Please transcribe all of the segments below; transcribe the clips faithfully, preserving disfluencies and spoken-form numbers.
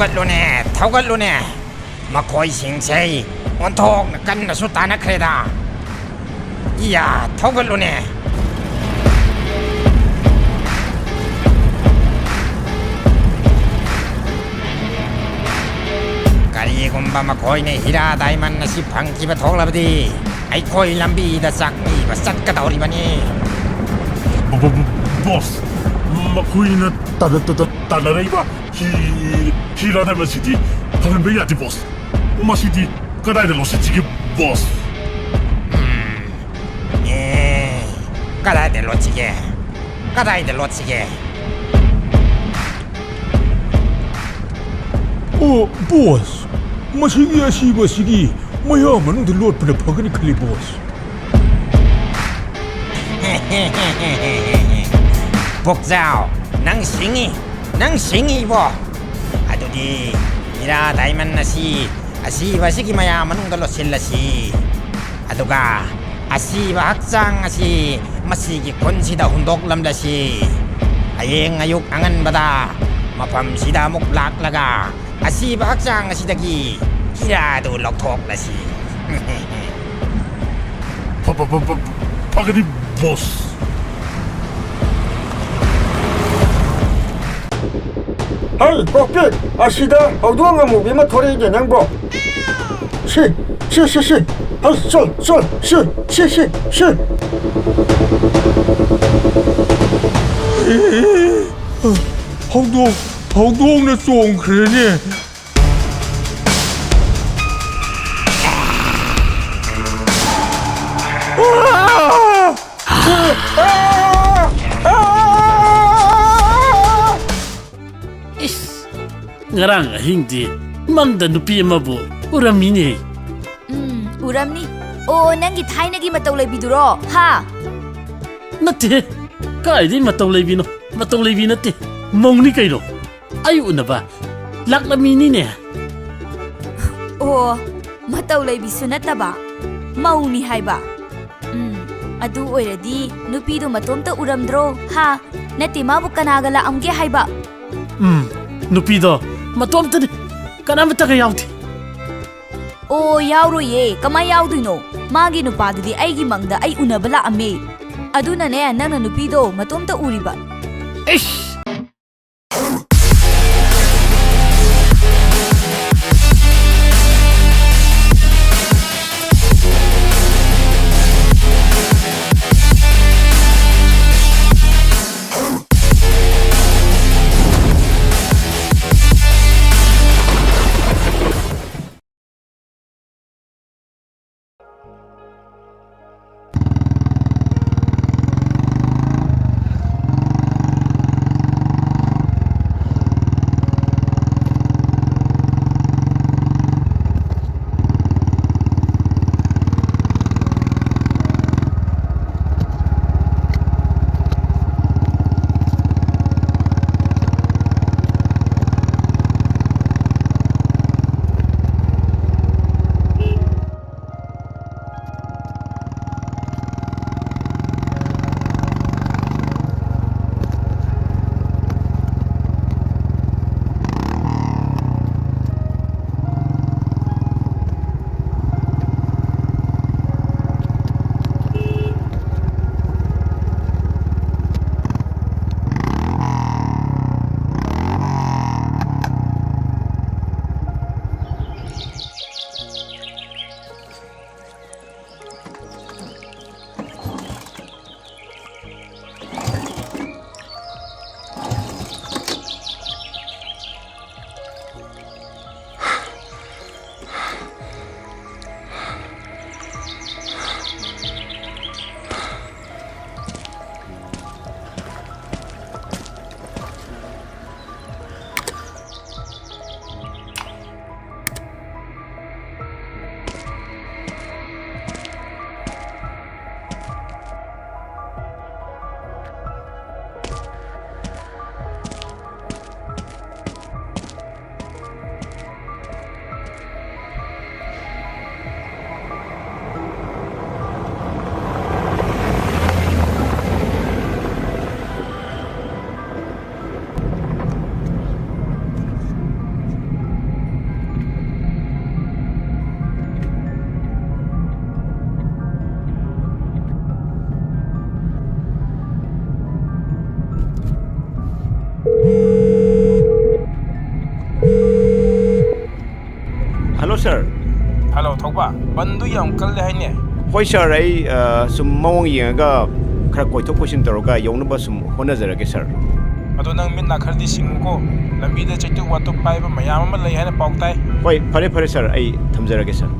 ꯊꯧꯒꯠꯂꯨꯅꯦ, ꯊꯧꯒꯠꯂꯨꯅꯦ꯫ ꯃꯈꯣꯏꯁꯤꯡꯁꯦ ꯑꯣꯟꯊꯣꯛꯅ ꯀꯟꯅꯁꯨ ꯇꯥꯟꯅꯈ꯭ꯔꯦꯗ꯫ ꯏꯌꯥ, ꯊꯧꯒꯠꯂꯨꯅꯦ꯫ ꯀꯔꯤꯒꯨꯝꯕ ꯃꯈꯣꯏꯅ ꯍꯤꯔꯥ ꯗꯥꯏꯃꯟ ꯑꯁꯤ ꯐꯪꯈꯤꯕ ꯊꯣꯛꯂꯕꯗꯤ, ꯑꯩꯈꯣꯏ ꯂꯝꯕꯤꯗ ꯆꯥꯛꯄꯤꯕ ꯆꯠꯀꯗꯧꯔꯤꯕꯅꯤ꯫ ꯕꯣ-, ꯕꯣ-, ꯕꯣ-, ꯕꯣꯁ, ꯃꯈꯣꯏꯅ ꯇꯥꯟꯅ-, ꯇꯥꯟꯅ-, ꯇꯥꯟꯅꯔꯛꯏꯕ ꯍꯤ-, ꯍꯤꯔꯥ ꯗꯥꯏꯃꯟꯁꯤꯗꯤ ꯐꯪꯍꯟꯕ ꯌꯥꯗꯦ, ꯕꯣꯁ꯫ ꯃꯁꯤꯗꯤ ꯀꯗꯥꯏꯗ ꯂꯣꯠꯁꯤꯟꯁꯤꯒꯦ, ꯕꯣꯁ? ꯎꯝ, ꯑꯦ, ꯀꯗꯥꯏꯗ ꯂꯣꯠꯁꯤꯒꯦ? ꯀꯗꯥꯏꯗ ꯂꯣꯠꯁꯤꯒꯦ? ꯑꯣ, ꯕꯣꯁ, ꯃꯁꯤꯒꯤ ꯑꯁꯤꯕ ꯑꯁꯤꯒꯤ ꯃꯌꯥꯝ ꯃꯅꯨꯡꯗ ꯂꯣꯠꯄꯅ ꯐꯒꯅꯤ ꯈꯜꯂꯤ, ꯕꯣꯁ꯫ ꯄꯨꯛꯆꯥꯎ, ꯅꯪ ꯁꯤꯡꯉꯤ, ꯅꯪ ꯁꯤꯡꯉꯤꯕꯣ? ꯑꯗꯨꯗꯤ ꯍꯤꯔꯥ ꯗꯥꯏꯃꯟ ꯑꯁꯤ ꯑꯁꯤꯕ ꯑꯁꯤꯒꯤ ꯃꯌꯥꯝ ꯃꯅꯨꯡꯗ ꯂꯣꯠꯁꯤꯜꯂꯁꯤ꯫ ꯑꯗꯨꯒ ꯑꯁꯤꯕ ꯍꯛꯆꯥꯡ ꯑꯁꯤ ꯃꯁꯤꯒꯤ ꯈꯨꯟꯁꯤꯗ ꯍꯨꯟꯗꯣꯛꯂꯝꯂꯁꯤ꯫ ꯍꯌꯦꯡ ꯑꯌꯨꯛ ꯑꯉꯟꯕꯗ ꯃꯐꯝꯁꯤꯗ ꯑꯃꯨꯛ ꯂꯥꯛꯂꯒ ꯑꯁꯤꯕ ꯍꯛꯆꯥꯡ ꯑꯁꯤꯗꯒꯤ ꯍꯤꯔꯥꯗꯨ ꯂꯧꯊꯣꯛꯂꯁꯤ꯫ ꯐ-, ꯐ-, ꯐ-, ꯐ-, ꯐꯒꯅꯤ, ꯕꯣꯁ꯫ ꯍꯩ, ꯀꯣꯛꯄꯤ, ꯑꯁꯤꯗ ꯍꯧꯗꯣꯡ ꯑꯃꯨꯕꯤ ꯑꯃ ꯊꯣꯔꯛꯏꯅꯦ ꯅꯪꯕꯣ꯫ ꯁꯤ, ꯁꯤ, ꯁꯤ, ꯁꯤ꯫ ꯍꯩ, ꯆꯣ, ꯆꯣ, ꯁꯤ, ꯁꯤ, ꯁꯤ, ꯁꯤ꯫ ꯍꯧꯗꯣꯡ, ꯍꯧꯗꯣꯡꯅ ꯆꯣꯡꯈ꯭ꯔꯦꯅꯦ꯫ ꯏꯁ, ꯉꯔꯥꯡ ꯑꯍꯤꯡꯗꯤ ꯃꯪꯗ ꯅꯨꯄꯤ ꯑꯃꯕꯨ ꯎꯔꯝꯃꯤꯅꯦ꯫ ꯎꯝ, ꯎꯔꯝꯅꯤ꯫ ꯑꯣ, ꯅꯪꯒꯤ ꯊꯥꯏꯅꯒꯤ ꯃꯇꯧ ꯂꯩꯕꯤꯗꯨꯔꯣ? ꯍꯥ? ꯅꯠꯇꯦ, ꯀꯥꯏꯗꯩ ꯃꯇꯧ ꯂꯩꯕꯤꯅꯣ? ꯃꯇꯧ ꯂꯩꯕꯤ ꯅꯠꯇꯦ, ꯃꯧꯅꯤ ꯀꯩꯅꯣ꯫ ꯑꯩ ꯎꯅꯕ ꯂꯥꯛꯂꯝꯃꯤꯅꯤꯅꯦ꯫ ꯑꯣ, ꯃꯇꯧ ꯂꯩꯕꯤꯁꯨ ꯅꯠꯇꯕ, ꯃꯧꯅꯤ ꯍꯥꯏꯕ꯫ ꯎꯝ, ꯑꯗꯨ ꯑꯣꯏꯔꯗꯤ ꯅꯨꯄꯤꯗꯣ ꯃꯇꯣꯝꯇ ꯎꯔꯝꯗ꯭ꯔꯣ? ꯍꯥ? ꯅꯠꯇꯦ, ꯃꯥꯕꯨ ꯀꯅꯥꯒ ꯂꯥꯛꯑꯝꯒꯦ ꯍꯥꯏꯕ? ꯎꯝ, ꯅꯨꯄꯤꯗꯣ ꯃꯇꯣꯝꯇꯅꯤ, ꯀꯅꯥꯃꯠꯇꯒ ꯌꯥꯎꯗꯦ꯫ ꯑꯣ, ꯌꯥꯎꯔꯣꯏꯌꯦ, ꯀꯃꯥꯏ ꯌꯥꯎꯗꯣꯏꯅꯣ? ꯃꯥꯒꯤ ꯅꯨꯄꯥꯗꯨꯗꯤ ꯑꯩꯒꯤ ꯃꯪꯗ ꯑꯩ ꯎꯅꯕ ꯂꯥꯛꯑꯝꯃꯦ꯫ ꯑꯗꯨꯅꯅꯦ, ꯅꯪꯅ ꯅꯨꯄꯤꯗꯣ ꯃꯇꯣꯝꯇ ꯎꯔꯤꯕ꯫ ꯏꯁ! ꯕꯟꯗꯨ ꯌꯥꯝ ꯀꯜꯂꯦ ꯍꯥꯏꯅꯦ꯫ ꯍꯣꯏ ꯁꯥꯔ, ꯑꯩ, ꯑ, ꯁꯨꯝ ꯃꯑꯣꯡ ꯌꯦꯡꯉꯒ ꯈꯔ ꯀꯣꯏꯊꯣꯛ ꯀꯣꯏꯁꯤꯟ ꯇꯧꯔꯒ ꯌꯧꯅꯕ ꯁꯨꯝ ꯍꯣꯠꯅꯖꯔꯒꯦ ꯁꯥꯔ꯫ ꯑꯗꯣ ꯅꯪ ꯃꯤꯠ ꯅꯥ ꯈꯔꯗꯤ ꯁꯤꯡꯉꯨꯀꯣ, ꯂꯝꯕꯤꯗ ꯆꯩꯇꯨꯞ ꯋꯥꯇꯨꯞ ꯄꯥꯏꯕ ꯃꯌꯥꯝ ꯑꯃ ꯂꯩ ꯍꯥꯏꯅ ꯄꯥꯎ ꯇꯥꯏ꯫ ꯍꯣꯏ, ꯐꯔꯦ ꯐꯔꯦ ꯁꯥꯔ, ꯑꯩ ꯊꯝꯖꯔꯒꯦ ꯁꯥꯔ꯫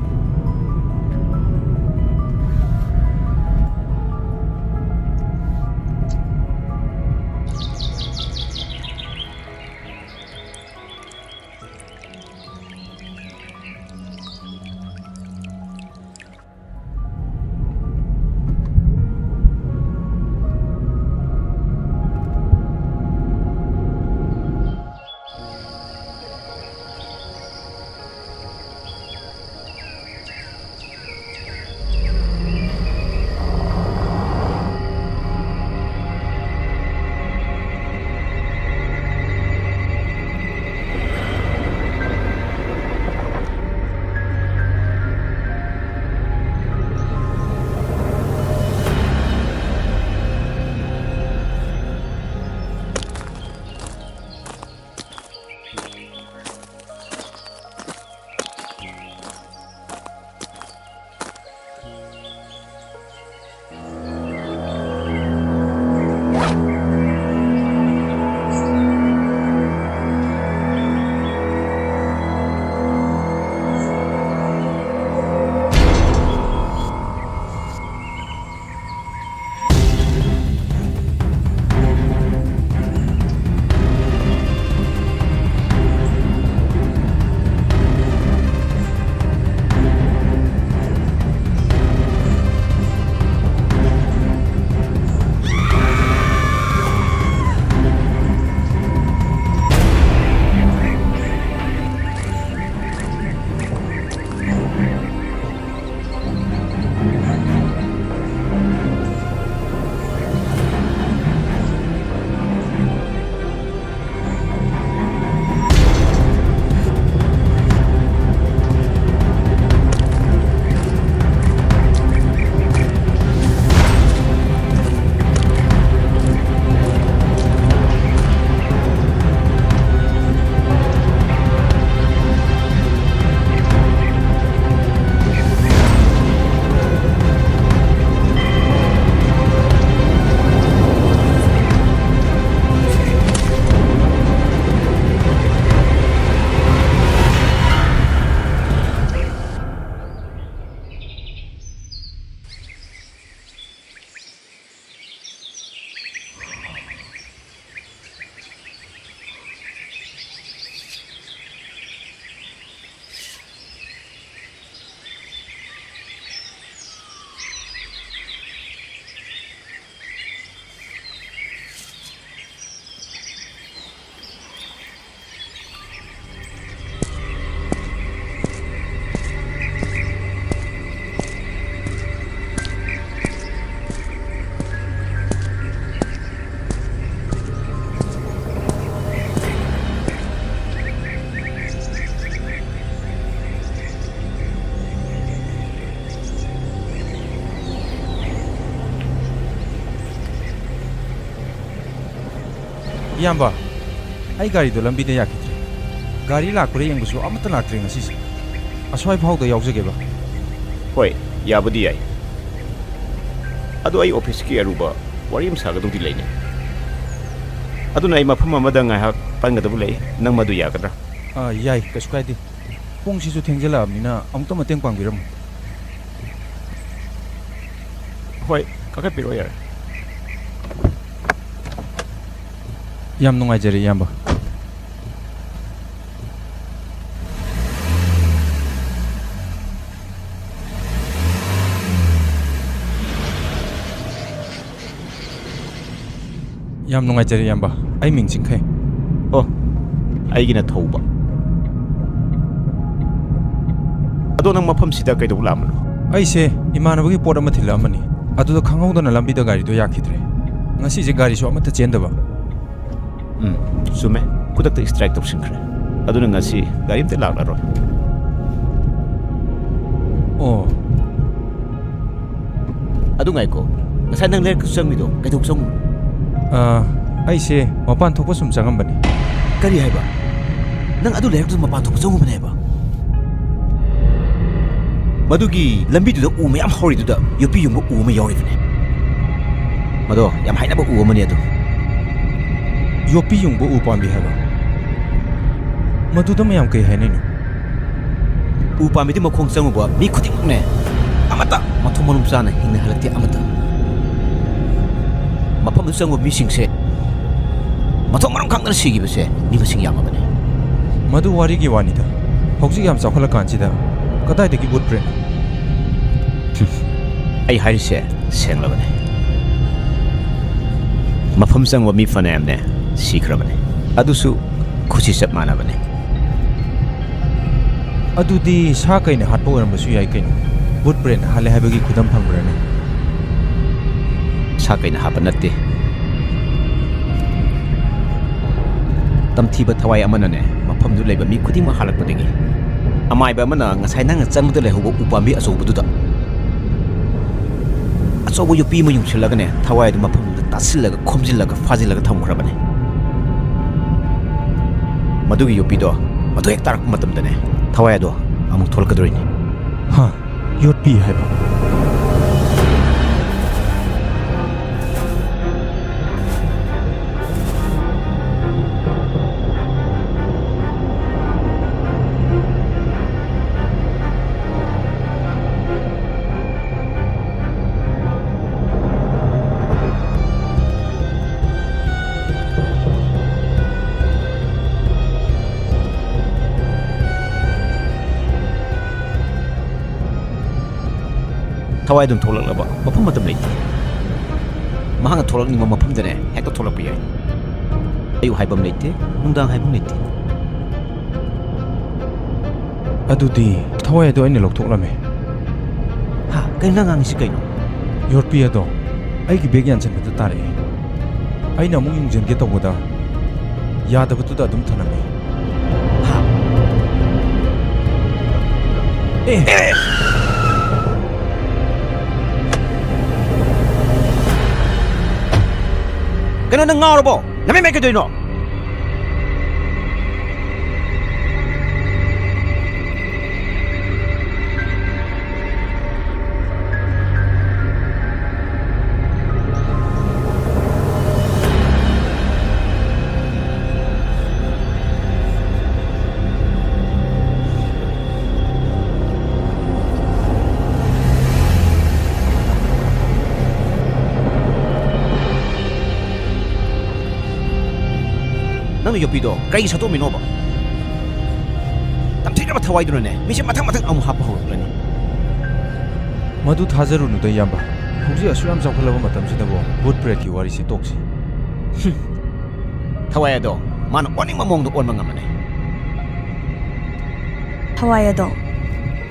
ꯏꯌꯥꯝꯕ, ꯑꯩ ꯒꯥꯔꯤꯗꯣ ꯂꯝꯕꯤꯗ ꯌꯥꯈꯤꯗ꯭ꯔꯦ꯫ ꯒꯥꯔꯤ ꯂꯥꯛꯄ꯭ꯔꯥ ꯌꯦꯡꯕꯁꯨ ꯑꯃꯠꯇ ꯂꯥꯛꯇ꯭ꯔꯦ ꯉꯁꯤꯁꯦ꯫ ꯑꯁ꯭ꯋꯥꯏ ꯐꯥꯎꯗ ꯌꯥꯎꯖꯒꯦꯕ꯫ ꯍꯣꯏ, ꯌꯥꯕꯨꯗꯤ ꯌꯥꯏ꯫ ꯑꯗꯣ ꯑꯩ ꯑꯣꯐꯤꯁꯀꯤ ꯑꯔꯨꯕ ꯋꯥꯔꯤ ꯑꯃ ꯁꯥꯒꯗꯧꯗꯤ ꯂꯩꯅꯦ꯫ ꯑꯗꯨꯅ ꯑꯩ ꯃꯐꯝ ꯑꯃꯗ ꯉꯥꯏꯍꯥꯛ ꯄꯟꯒꯗꯕ ꯂꯩ꯫ ꯅꯪ ꯃꯗꯨ ꯌꯥꯒꯗ꯭ꯔꯥ? ꯑꯥ, ꯌꯥꯏ, ꯀꯩꯁꯨ ꯀꯥꯏꯗꯦ꯫ ꯄꯨꯡꯁꯤꯁꯨ ꯊꯦꯡꯖꯤꯜꯂꯛꯑꯕꯅꯤꯅ ꯑꯃꯨꯛꯇ ꯃꯇꯦꯡ ꯄꯥꯡꯕꯤꯔꯝꯃꯨ꯫ ꯍꯣꯏ, ꯀꯥꯈꯠꯄꯤꯔꯣ ꯌꯥꯔꯦ꯫ ꯌꯥꯝ ꯅꯨꯡꯉꯥꯏꯖꯔꯦ, ꯏꯌꯥꯝꯕ꯫ ꯌꯥꯝ ꯅꯨꯡꯉꯥꯏꯖꯔꯦ, ꯏꯌꯥꯝꯕ꯫ ꯑꯩ ꯃꯤꯡ ꯆꯤꯡꯈꯩ꯫ ꯑꯣ, ꯑꯩꯒꯤꯅ ꯊꯧꯕ꯫ ꯑꯗꯣ ꯅꯪ ꯃꯐꯝꯁꯤꯗ ꯀꯩꯗꯧꯕ ꯂꯥꯛꯑꯝꯕꯅꯣ? ꯑꯩꯁꯦ ꯏꯃꯥꯟꯅꯕꯒꯤ ꯄꯣꯠ ꯑꯃ ꯊꯤꯜꯂꯛꯑꯝꯕꯅꯤ꯫ ꯑꯗꯨꯗ ꯈꯪꯍꯧꯗꯅ ꯂꯝꯕꯤꯗ ꯒꯥꯔꯤꯗꯣ ꯌꯥꯈꯤꯗ꯭ꯔꯦ꯫ ꯉꯁꯤꯁꯦ ꯒꯥꯔꯤꯁꯨ ꯑꯃꯠꯇ ꯆꯦꯟꯗꯕ꯫ ꯎꯝ, ꯆꯨꯝꯃꯦ꯫ ꯈꯨꯗꯛꯇ ꯁ꯭ꯇ꯭ꯔꯥꯏꯛ ꯇꯧꯁꯤꯟꯈ꯭ꯔꯦ꯫ ꯑꯗꯨꯅ ꯉꯁꯤ ꯒꯥꯔꯤ ꯑꯝꯇ ꯂꯥꯛꯂꯔꯣꯏ꯫ ꯑꯣ꯫ ꯑꯗꯨ ꯉꯥꯏꯈꯣ, ꯉꯁꯥꯏ ꯅꯪ ꯂꯩꯔꯛꯇ ꯆꯪꯉꯤꯗꯣ ꯀꯩꯗꯧ ꯆꯪꯉꯨ? ꯑ, ꯑꯩꯁꯦ ꯃꯄꯥꯟ ꯊꯣꯛꯄ ꯁꯨꯝ ꯆꯪꯉꯝꯕꯅꯤ꯫ ꯀꯔꯤ ꯍꯥꯏꯕ? ꯅꯪ ꯑꯗꯨ ꯂꯩꯔꯛꯇꯨ ꯃꯄꯥꯟ ꯊꯣꯛꯄ ꯆꯪꯉꯨꯕꯅꯦꯕ? ꯃꯗꯨꯒꯤ ꯂꯝꯕꯤꯗꯨꯗ ꯎ ꯃꯌꯥꯝ ꯍꯧꯔꯤꯗꯨꯗ ꯌꯣꯠꯄꯤ ꯌꯨꯡꯕ ꯎ ꯑꯃ ꯌꯥꯎꯔꯤꯕꯅꯦ꯫ ꯃꯗꯣ ꯌꯥꯝ ꯍꯥꯏꯅꯕ ꯎ ꯑꯃꯅꯤ ꯑꯗꯨ꯫ ꯌꯣꯠꯄꯤ ꯌꯨꯡꯕ ꯎ ꯄꯥꯝꯕꯤ ꯍꯥꯏꯕ? ꯃꯗꯨꯗ ꯃꯌꯥꯝ ꯀꯩ ꯍꯥꯏꯅꯩꯅꯣ? ꯎ ꯄꯥꯝꯕꯤꯗꯨ ꯃꯈꯣꯡ ꯆꯪꯉꯨꯕ ꯃꯤ ꯈꯨꯗꯤꯡꯃꯛꯅꯦ, ꯑꯃꯠꯇ ꯃꯊꯣꯡ ꯃꯔꯝ ꯆꯥꯅ ꯍꯤꯡꯅ ꯍꯜꯂꯛꯇꯦ ꯑꯃꯠꯇ꯫ ꯃꯐꯝꯗꯨ ꯆꯪꯉꯨꯕ ꯃꯤꯁꯤꯡꯁꯦ ꯃꯊꯣꯡ ꯃꯔꯝ ꯈꯪꯗꯅ ꯁꯤꯈꯤꯕꯁꯦ ꯃꯤ ꯃꯁꯤꯡ ꯌꯥꯝꯃꯕꯅꯤ꯫ ꯃꯗꯨ ꯋꯥꯔꯤꯒꯤ ꯋꯥꯅꯤꯗ꯫ ꯍꯧꯖꯤꯛ ꯌꯥꯝ ꯆꯥꯎꯈꯠꯂꯀꯥꯟꯁꯤꯗ ꯀꯗꯥꯏꯗꯒꯤ ꯕꯨꯠ ꯄ꯭ꯔꯦꯠꯅꯣ? ꯑꯩ ꯍꯥꯏꯔꯤꯁꯦ ꯁꯦꯡꯂꯕꯅꯦ꯫ ꯃꯐꯝ ꯆꯪꯕ ꯃꯤ ꯐꯅꯌꯥꯝꯅꯦ ꯁꯤꯈ꯭ꯔꯕꯅꯦ꯫ ꯑꯗꯨꯁꯨ ꯈꯨꯠꯁꯤ ꯆꯞ ꯃꯥꯟꯅꯕꯅꯦ꯫ ꯑꯗꯨꯗꯤ ꯁꯥ ꯀꯩꯅ ꯍꯥꯠꯄ ꯑꯣꯏꯔꯝꯕꯁꯨ ꯌꯥꯏ ꯀꯩꯅꯣ? ꯕꯨꯠ ꯄ꯭ꯔꯦꯠꯅ ꯍꯥꯠꯂꯦ ꯍꯥꯏꯕꯒꯤ ꯈꯨꯗꯝ ꯐꯪꯕ꯭ꯔꯅꯦ? ꯁꯥ ꯀꯩꯅ ꯍꯥꯠꯄ ꯅꯠꯇꯦ꯫ ꯇꯝꯊꯤꯕ ꯊꯋꯥꯏ ꯑꯃꯅꯅꯦ, ꯃꯐꯝꯗꯨ ꯂꯩꯕ ꯃꯤ ꯈꯨꯗꯤꯡꯃꯛ ꯍꯥꯠꯂꯛꯄꯗꯒꯤ ꯑꯃꯥꯏꯕ ꯑꯃꯅ ꯉꯁꯥꯏ ꯅꯪꯅ ꯆꯪꯕꯗ ꯂꯩꯍꯧꯕ ꯎꯄꯥꯝꯕꯤ ꯑꯆꯧꯕꯗꯨꯗ ꯑꯆꯧꯕ ꯌꯣꯠꯄꯤ ꯑꯃ ꯌꯨꯡꯁꯤꯜꯂꯒꯅꯦ, ꯊꯋꯥꯏ ꯑꯗꯨ ꯃꯐꯝꯗꯨꯗ ꯇꯥꯁꯤꯜꯂꯒ, ꯈꯣꯝꯖꯤꯜꯂꯒ, ꯐꯥꯖꯤꯜꯂꯒ ꯊꯝꯈ꯭ꯔꯕꯅꯦ꯫ ꯃꯗꯨꯒꯤ ꯌꯣꯠꯄꯤꯗꯣ ꯃꯗꯨ ꯍꯦꯛ ꯇꯥꯔꯛꯄ ꯃꯇꯝꯗꯅꯦ, ꯊꯋꯥꯏ ꯑꯗꯣ ꯑꯃꯨꯛ ꯊꯣꯛꯂꯛꯀꯗꯣꯔꯤꯅꯤ꯫ ꯍꯥ? ꯌꯣꯠꯄꯤ ꯍꯥꯏꯕ? ꯊꯋꯥꯏ ꯑꯗꯨꯝ ꯊꯣꯛꯂꯛꯂꯕ ꯃꯐꯝ ꯃꯇꯝ ꯂꯩꯇꯦ꯫ ꯃꯍꯥꯛꯅ ꯊꯣꯛꯂꯛꯅꯤꯡꯕ ꯃꯐꯝꯗꯅꯦ ꯍꯦꯛꯇ ꯊꯣꯛꯂꯛꯄ ꯌꯥꯏ꯫ ꯑꯌꯨꯛ ꯍꯥꯏꯕ ꯑꯃ ꯂꯩꯇꯦ, ꯅꯨꯡꯗꯥꯡ ꯍꯥꯏꯕ ꯑꯃ ꯂꯩꯇꯦ꯫ ꯑꯗꯨꯗꯤ ꯊꯋꯥꯏ ꯑꯗꯨ ꯑꯩꯅ ꯂꯧꯊꯣꯛꯂꯝꯃꯦ꯫ ꯍꯥ? ꯀꯩꯅꯣ ꯅꯪ ꯉꯥꯡꯉꯤꯁꯤ ꯀꯩꯅꯣ? ꯌꯣꯠꯄꯤ ꯑꯗꯣ ꯑꯩꯒꯤ ꯕꯦꯒ ꯌꯥꯟꯁꯤꯟꯕꯗ ꯇꯥꯔꯛꯑꯦ꯫ ꯑꯩꯅ ꯑꯃꯨꯛ ꯌꯨꯡꯁꯤꯟꯒꯦ ꯇꯧꯕꯗ ꯌꯥꯗꯕꯗꯨꯗ ꯑꯗꯨꯝ ꯊꯅꯝꯃꯦ꯫ ꯍꯥ? ꯑꯦ! ꯀꯩꯅꯣ ꯅꯪ ꯉꯥꯎꯔꯕꯣ? ꯅꯃꯤꯠ ꯃꯩ ꯀꯩꯗꯧꯔꯤꯅꯣ? ꯅꯪꯅ ꯌꯣꯠꯄꯤꯗꯣ ꯀꯔꯤ ꯁꯠꯇꯣꯛꯑꯝꯃꯤꯅꯣꯕ? ꯇꯝꯊꯤꯔꯕ ꯊꯋꯥꯏꯗꯨꯅꯅꯦ ꯃꯤꯁꯦ ꯃꯊꯪ ꯃꯊꯪ ꯑꯃꯨꯛ ꯍꯥꯞꯄ ꯍꯧꯔꯛꯂꯅꯤ꯫ ꯃꯗꯨ ꯊꯥꯖꯔꯨꯅꯨꯗ ꯏꯌꯥꯝꯕ꯫ ꯍꯧꯖꯤꯛ ꯑꯁꯨꯛ ꯌꯥꯝ ꯆꯥꯎꯈꯠꯂꯕ ꯃꯇꯝꯁꯤꯗꯕꯨ ꯚꯨꯠ ꯄ꯭ꯔꯦꯠꯀꯤ ꯋꯥꯔꯤꯁꯤ ꯇꯣꯛꯁꯤ꯫ ꯍꯨꯝ꯫ ꯊꯋꯥꯏ ꯑꯗꯣ ꯃꯥꯅ ꯑꯣꯟꯅꯤꯡꯕ ꯃꯑꯣꯡꯗ ꯑꯣꯟꯕ ꯉꯝꯕꯅꯦ꯫ ꯊꯋꯥꯏ ꯑꯗꯣ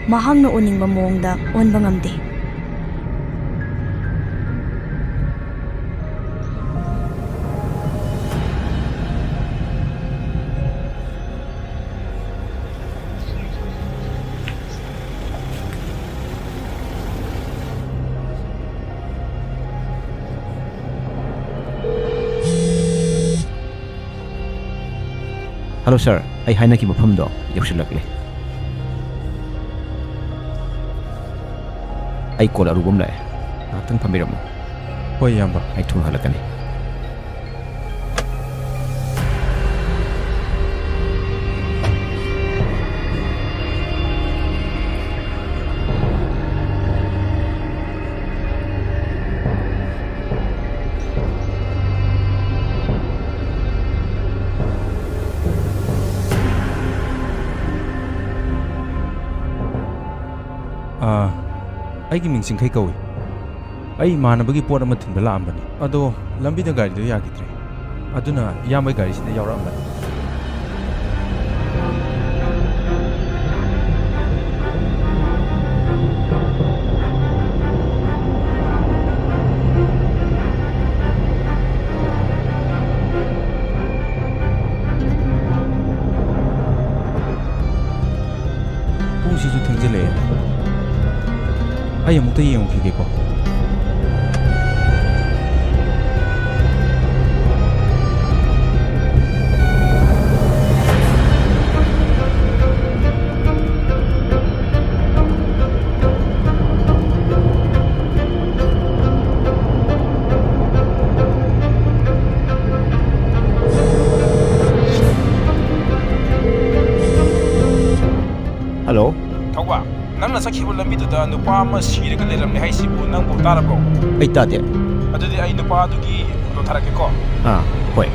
ꯃꯍꯥꯛꯅ ꯑꯣꯟꯅꯤꯡꯕ ꯃꯑꯣꯡꯗ ꯑꯣꯟꯕ ꯉꯝꯗꯦ꯫ ꯍꯜꯂꯣ ꯁꯥꯔ, ꯑꯩ ꯍꯥꯏꯅꯈꯤꯕ ꯃꯐꯝꯗꯣ ꯌꯧꯁꯤꯜꯂꯛꯂꯦ꯫ ꯑꯩ ꯀꯣꯜ ꯑꯔꯨꯕ ꯑꯃ ꯂꯥꯛꯑꯦ, ꯉꯥꯏꯍꯥꯛꯇꯪ ꯊꯝꯕꯤꯔꯝꯃꯣ꯫ ꯍꯣꯏ ꯏꯌꯥꯝꯕ꯫ ꯑꯩ ꯊꯨꯅ ꯍꯜꯂꯛꯀꯅꯤ꯫ ꯑꯥ, ꯑꯩꯒꯤ ꯃꯤꯡ ꯆꯤꯡꯈꯩ ꯀꯧꯏ꯫ ꯑꯩ ꯏꯃꯥꯟꯅꯕꯒꯤ ꯄꯣꯠ ꯑꯃ ꯊꯤꯟꯕ ꯂꯥꯛꯑꯝꯕꯅꯤ, ꯑꯗꯣ ꯂꯝꯕꯤꯗ ꯒꯥꯔꯤꯗꯣ ꯌꯥꯈꯤꯗ꯭ꯔꯦ, ꯑꯗꯨꯅ ꯏꯌꯥꯝꯕꯒꯤ ꯒꯥꯔꯤꯁꯤꯗ ꯌꯥꯎꯔꯛꯑꯝꯕꯅꯤ꯫ ꯄꯨꯡꯁꯤꯁꯨ ꯊꯦꯡꯖꯤꯜꯂꯛꯑꯦ꯫ ꯑꯩ ꯑꯃꯨꯛꯇ ꯌꯦꯡꯉꯨꯈꯤꯒꯦꯀꯣ꯫ ꯍꯜꯂꯣ꯫ ꯊꯧꯕ, ꯅꯪꯅ ꯆꯠꯈꯤꯕ ꯂꯝꯕꯤꯗꯨꯗ ꯅꯨꯄꯥ ꯑꯃ ꯁꯤꯔꯒ ꯂꯩꯔꯝꯃꯦ ꯍꯥꯏꯁꯤꯕꯨ ꯅꯪꯕꯨ ꯇꯥꯔꯕ꯭ꯔꯣ? ꯑꯩ ꯇꯥꯗꯦ꯫ ꯑꯗꯨꯗꯤ ꯑꯩ ꯅꯨꯄꯥ ꯑꯗꯨꯒꯤ ꯐꯣꯇꯣ ꯊꯥꯔꯛꯀꯦꯀꯣ꯫ ꯑꯥ, ꯍꯣꯏ꯫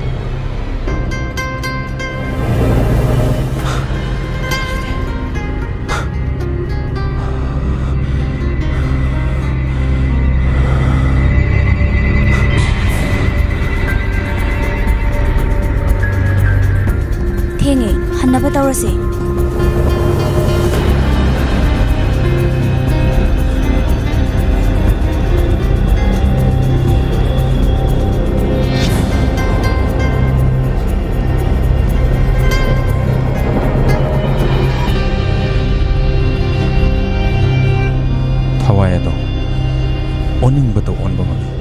ꯊꯦꯡꯉꯦ, ꯍꯟꯅꯕ ꯇꯧꯔꯁꯦ꯫ ꯊꯋꯥꯏ ꯑꯗꯣ ꯑꯣꯟꯅꯤꯡꯕꯗ ꯑꯣꯟꯕ ꯉꯝꯃꯤ꯫